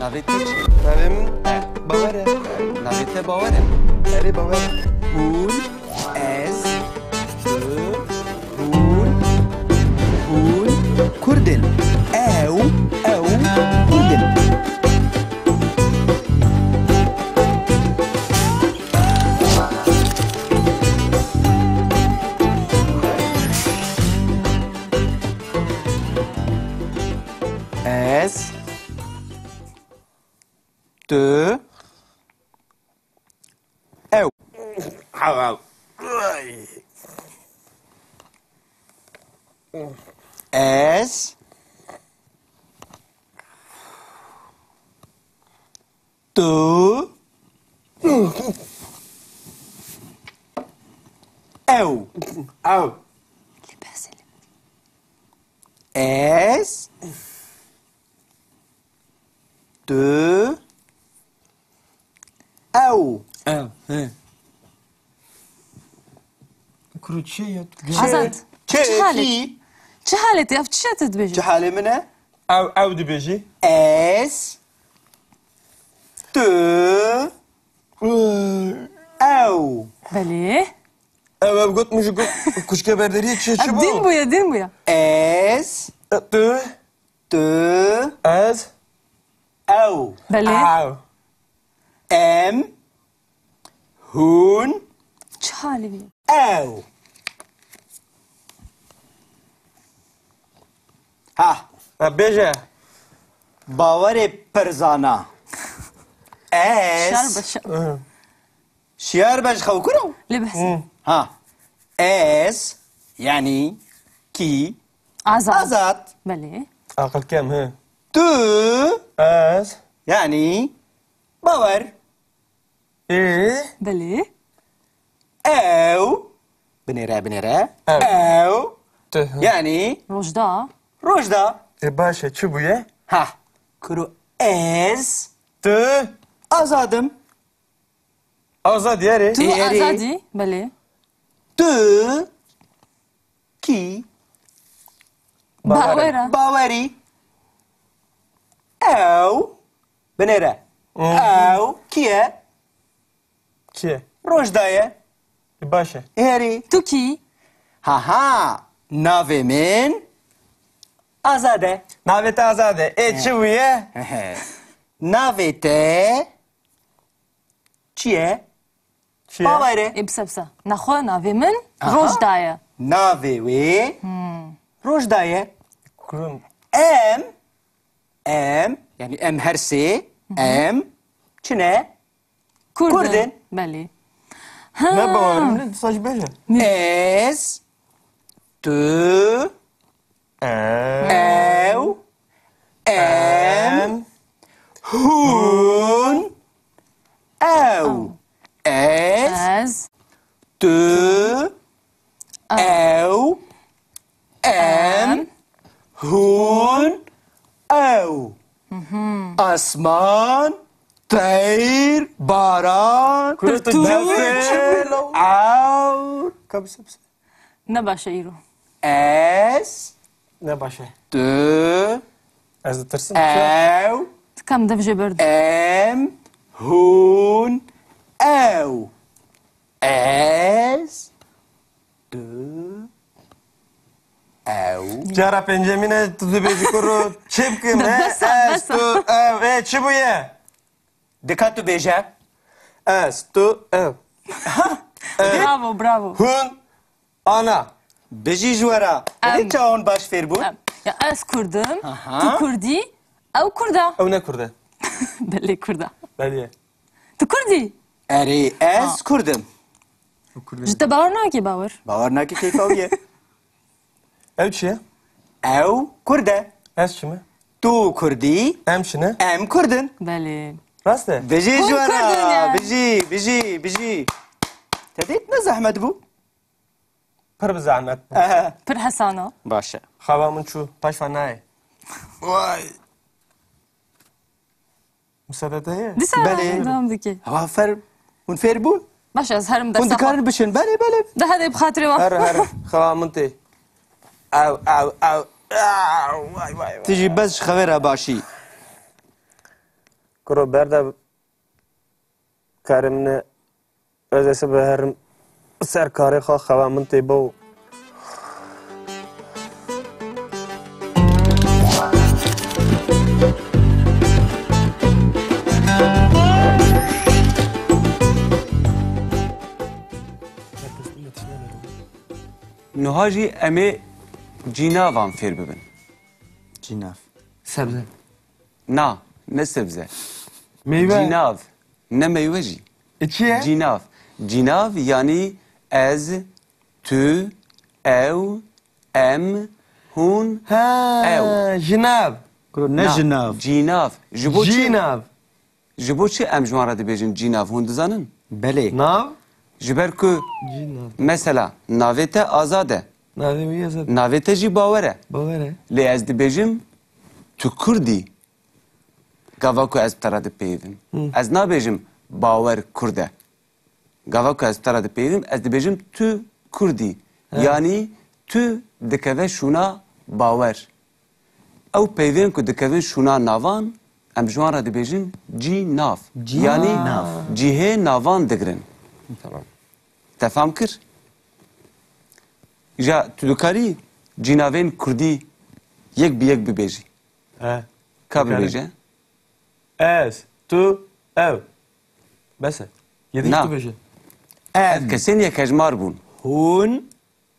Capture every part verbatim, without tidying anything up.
Navê te çi? Navê min Bawer e. Navê te Bawer e? Erê, Bawer e. Hûn, ez, tu, hûn, hûn Kurd in. Ew, ew Kurd in. Ez, tu, ew. Ez, tu, ew. Ew. Ez, tu, ew. Ew, he. Kuro çi ye? Azad. Çi, çi halê? Çi halê te? Ev çi te dibêje? Çi halê min e? Ew, ew dibêjî. Ez, tu, ew. Belê. Ew, ev got min ji got kuşke berderiyê çi, çi bû? Din bûye, din bûye. Ez, tu, tu, ez, ew. Belê. Ew. Em, hûn, çi halê wî? Ew. Ha. Ha, bêje. Bawerê pirzana. Ez. Şer be, şer. Hı. Şiyar be ji xew kuro? Lê behs. Hı. Ha. Ez, yani ki Azad. Azad. Belê. Aqil kem, he. Tu. Ez. Yani Bawer. Ê. Belê. Ew. Binêre, binêre. Ew. Ew. Tu, hı. Yani Rojda. Rojda. E, baş e, çi bûye? Ha. Kuro ez. Tu. Azadim. Azad yarê. Tu Êrî. Azadî, belê. Tu. Kî? Bawer e. Bawer e. Bawerî. Ew. Binêre. Hı. Ew kî ye? Kî ye? Rojda ye. E, baş e. Êrî. Tu kî? Ha ha. Navê min Azad e. Navê te Azad e. Ê, çi bûye? Navê te çi ye? Çi ye? Bawer e. Ê, bise, bise. Nexwe navê min Aha. Rojda ye. Navê wê Hmm. Rojda ye. Kurun. Em, em, yani em her sê, em, çi ne? Kurd in. Kurd in. Belê. Ha. Ne bawerim ne, disa jî bêje. Ez, tu, Em. Ew. Em. Em. Hûn. Ew. Ew. Ez. Ez. Tu. Ew. Ew. Em. Em. Hûn. Ew. Mhm. Asman. Teyr. Baran. Kuro tu Nefir. Çi bû law? Ewr. Ka bise, bise. Ne baş e îro. Ez. Ne baş e. Tu. Ez ditirsim. Ew. Kam dev jê berdim. Em. Hûn. Ew. Ez. Tu. Ew. Cara pêncemîn e, tu dibêjî kuro çi bikim, he? Bes e, Ez, bes e. Tu, ew. Ê, çi bûye? Dika tu bêje. Ez, tu, ew. Bravo, bravo. Hûn, ana. Bijî ji we re. Em. Hûn çawan baş fêr bûn? Em. Ya ez Kurd im, Aha. Tu Kurdî, ew Kurd e. Ew ne Kurd e. Belê Kurd e. Belê. Tu Kurdî? Erê, ez Ha. Kurd im. Ji te bawer nake, bawer. Bawer nake, keyfa wî ye. Ew çi ye? Ew Kurd e. Ez çi me? Tu Kurdî. Em çi ne? Em Kurd in. Belê. Rast e? Bijî Hûn ji we Kurd in re. Yani. Bijî, bijî, bijî. Te dît ne zehmet bû? Pir bi zehmet bû. Ehe. Pir hesana. Baş e. Xewa min çû. Paşva nayê. Vay. Misade te heye? Dîsa Belê. Devam dike. Hewa fer, hûn fêr bûn? Baş, ez herim dersa Hûn xwe. Dikarin biçin? Belê, belê. De hede bi xatirê wan. Here, here. Xewa min tê. Ew, ew, ew. Ew, vay, vay, vay. Tu jî bes ji xewê re başî. Bro, berde karê min e. Ez ê sibe herim ser karê xwe, xewa min tê bo. Niha jî em ê cînavan fêr bibin. Cînav. Sebze. Na, ne sebze. Meyve. Cînav, ne meywe jî. E, çi ye? Cînav. Cînav, yanî ez, tu, ew, em, hûn, Ha, ew. Jinav. Kuro, ne Na, jinav. Cînav. Ji bo çi? Cînav. Ji bo çi em ji wan re dibêjin cînav, hûn dizanin? Belê. Nav? Ji ber ku, Cînav. Mesela, navê te Azad e. Navê wî Azad. Navê te jî Bawer e. Bawer e. Lê ez dibêjim, tu Kurd î. Gava ku ez bi te re dipeyivim. Hı. Ez nabêjim, Bawer Kurd e. Gava ku ez bi te re dipeyivim, ez dibêjim, tu Kurd î. He. Yanî tu dikeve şûna Bawer. Ew peyvên ku dikevin şûna navan, em ji wan re dibêjin cînav. Cînav. Yanî cihê navan digirin. Tamam. Te fam kir? Îja tu dikarî cînavên kurdî yek bi yek bibêjî? He. Ka Dikarî. Bibêje? Ez, tu, ew. Bes e. Yedî Na. Tu bêje. Ev kesên yekhejmar bûn. Hûn,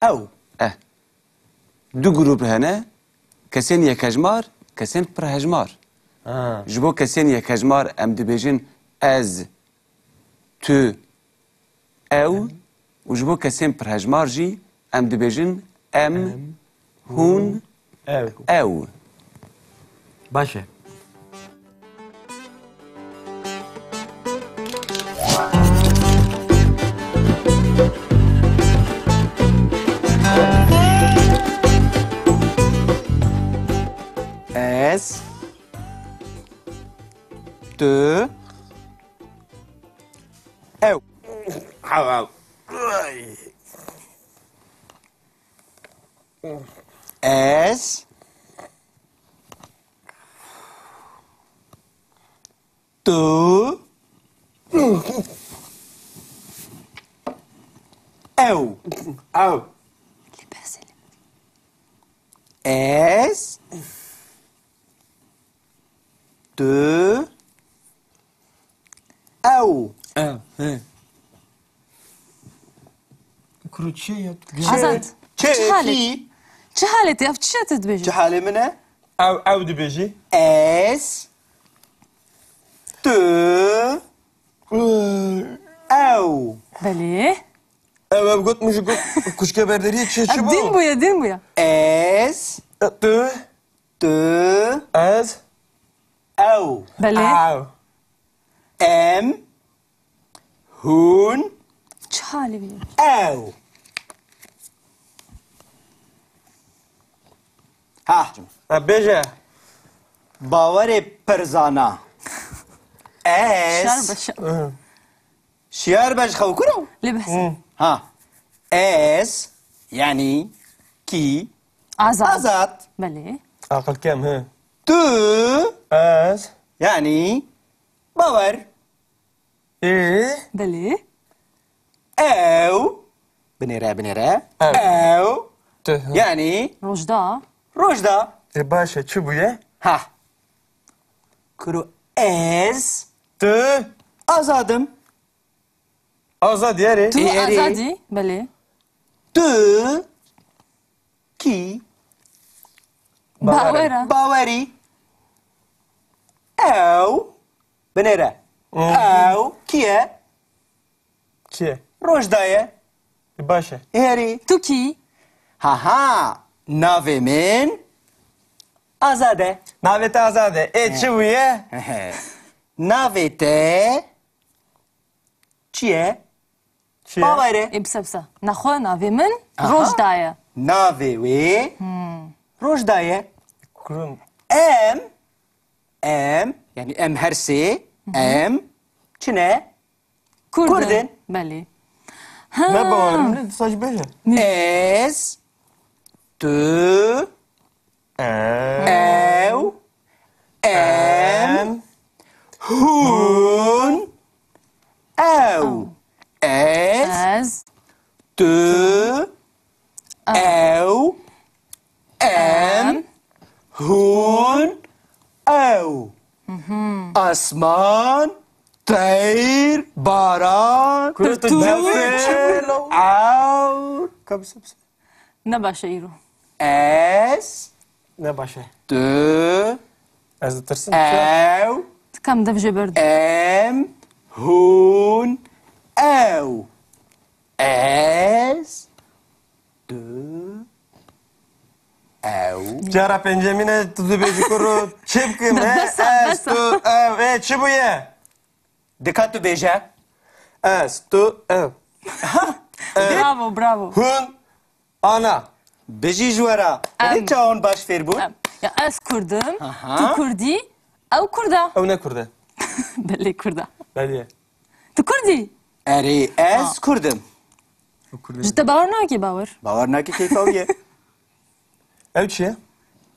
ew. Eh. Du grûp hene. Kesên yekhejmar, kesên pirhejmar. Ha. Ji bo kesên yekhejmar em dibêjin ez, tu, ew û ji bo kesên pirhejmar jî em dibêjin em, Em, hûn, hûn, ew. Ew. Baş e. Ez, tu, ew. Ez, tu, ew. Ew. Ez, tu, ew. Ew, he. Kuro çi ye? Azad. Çi, çi halet? Kî? Çi halet ya? Çi ya tu dibêjî? Çi halê min e? Ew, ew dibêjî. Ez, tu, ew. Belê. Ew, ev got min ji got kuşke berderiyê çi, çi bû? Din bûye, din bûye. Ez, tu, tu, ez, ew. Belê. Ew. Em, hûn, çi halê wî ye? Ew. Ha. Ha, bêje. Bawerê pirzana. Ez. Şer be şer. Hı. Şiyar be ji xew kuro? Lê behs. Hı. Ha. Ez, yanî kî? Azad. Azad. Belê. Aqil kem, he. Tu. Ez. Yanî Bawer. Ê. Belê. Ew. Binêre, binêre. Ew. Ew. Tu, hı. Yanî Rojda. Rojda. E, baş e, çi bûye? Ha. Kuro ez. Tu. Azadim. Azad erê. Tu Erê. Azadî, belê. Tu kî? Bawer e. Bawerî. Ew. Binêre. Hmm. Ew kî ye? Kî ye? Rojda ye. E, baş e. Erê. Tu kî? Ha ha. Navê min Azad e. Navê te Azad e. Ê, çi bûye? Navê te çi ye? Çi ye? Bawer e. Ê, bisa, bisa. Nexwe navê min Aha. Rojda ye. Navê wê Hmm. Rojda ye. Kurun. Em, em, yanî em her sê, Hı hı. Em, çi ne? Kurdin. Kurdin. Belê. Ha. Ne bawerim ne? Saç bêje. Ne? Ez, tu, Em. Ew, em, Em. Hûn. Ew. Asman, teyr, baran, Kuro tu nefil, ewr. Ka bise, bise. Ne baş e îro. Ez. Ne baş e. Tu. Ez ditirsim. Ew. Ti kam dev jê berdin. Em. Hûn. Ew. Ez. Tu. Ew. Cara pêncemîn e, tu dibêjî kuro. Çi bikim, he? Bes e, Ez, bes e. Tu, ew. Ê, çi bûye? Dika tu bêje. Ez, tu, ew. Bravo, bravo. Hûn, ana. Bijî ji we re. Em. Belê çawan baş fêr bûn? Em. Ya ez Kurd im, Aha. tu Kurd î, ew Kurd e. Ew ne Kurd e. Belê Kurd e. Belê ye. Tu Kurd î? Erê, ez Ha. Kurd im. Ji te bawer nake, bawer. Bawer nake, keyfa wî ye. Ew çi ye?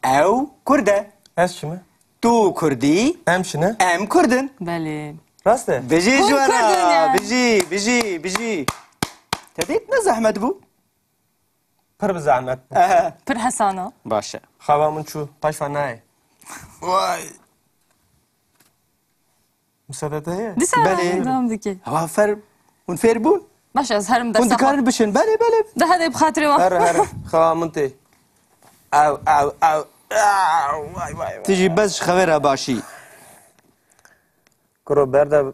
Ew Kurd e. Ez çi me? Tu Kurd î. Em çi ne? Em Kurd in. Belê. Rast e? Bijî Hûn ji we re. Kurd in yani. Bijî, bijî, bijî. Te dît ne zehmet bû? Pir bi zehmet bû. Ehe. Pir hesana. Baş e. Xewa min çû. Paşva nayê. Vay. Misade te heye? Dîsa Belê. Devam dike. Hewa fer, hûn fêr bûn? Baş, ez herim Hûn dersa dikarin xwe. Bişin? Belê, belê. Daha de bi xatirê wa. Here, here. Xewa min tê. Ew, ew, ew. Ew, vay, vay, vay. Tu jî bes ji xewê re başî. Kuro berde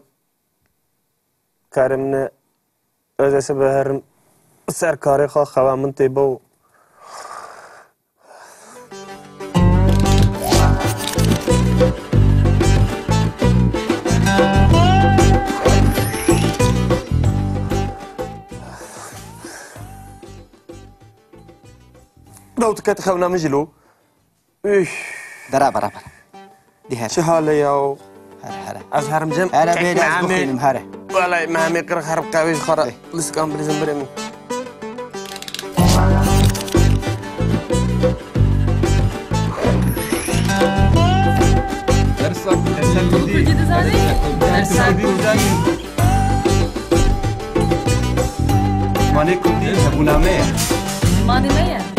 karim ne. Ez ê sibe herim ser karê xwe, xewa min tê bo. Dawt ket xewna min jî lo. Üf. Bera, bera, bera. Di here. Çi hal e ya? Here, here. Ez herim cem. Here, bê, ez bixwînim, here. Welay, me hemê qirx herim qehwê ji xwe re. Bê. Liskan bilîzim birê min. Dersa Kurdî. Kurdî dizanî? Dersa Kurdî. Zimanê Kurdî hebûna me ye. Zimanê me ye.